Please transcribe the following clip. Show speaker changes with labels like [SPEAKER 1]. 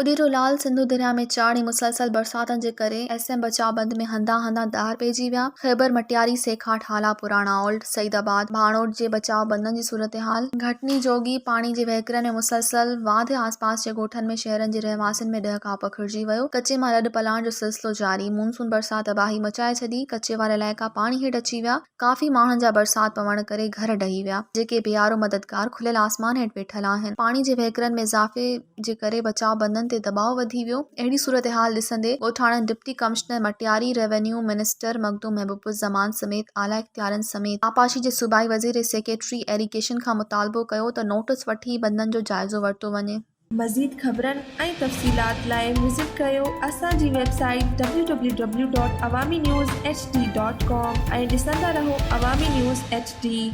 [SPEAKER 1] اڏيرو لال سنڌو درياء ۾ چاڙهه ۽ مسلسل برساتن جي ڪري ايس ايم بچاء بند ۾ هنڌان هنڌان ڏار پئجي ويا، خيبر، مٽياري، سيکاٽ، هالا پراڻا، اولڊ سعيد آباد، ڀاڻوٺ جي بچاء بندن جي صورتحال گهٽني جوڳي، پاڻي جي وهڪرن ۾ مسلسل واڌ آسپاس جي ڳوٺن ۾ شهرن جي رهواسين ۾ ڏهڪاء پکڙجي ويو، ڪچي مان لڏ پلاڻ جو سلسلو جاري، مونسون برسات تباهي مچائي ڇڏي، ڪچي وارا علائقا پاڻي هيٺ اچي ويا، ڪافي ماڻهن جا برسات پوڻ ڪري گهر ڊهي ويا، جيڪي بي يارو مددگار کليل آسمان هيٺ ويٺل آهن. پاڻي جي وهڪرن ۾ اضافي جي ڪري بچاء بندن تي دٻاء وڌي ويو. اهڙي صورتحال ڏسندي ڳوٺاڻن deputy commissioner Matiari, revenue minister Makhdoom Mehboob Uzzaman سميت اعليٰ اختيارين سميت آبپاشي جي صوبائي وزير ۽ سيڪريٽري ايريگيشن کان مطالبو ڪيو ته نوٽس وٺي بندن جو جائزو ورتو وڃي.
[SPEAKER 2] مزيد خبرن ۽ تفصيلات لاء وزٽ ڪريو اسان جي website W W W dot Awami news H D dot com ۽ ڏسندا رهو عوامي نيوز ايڇ ڊي.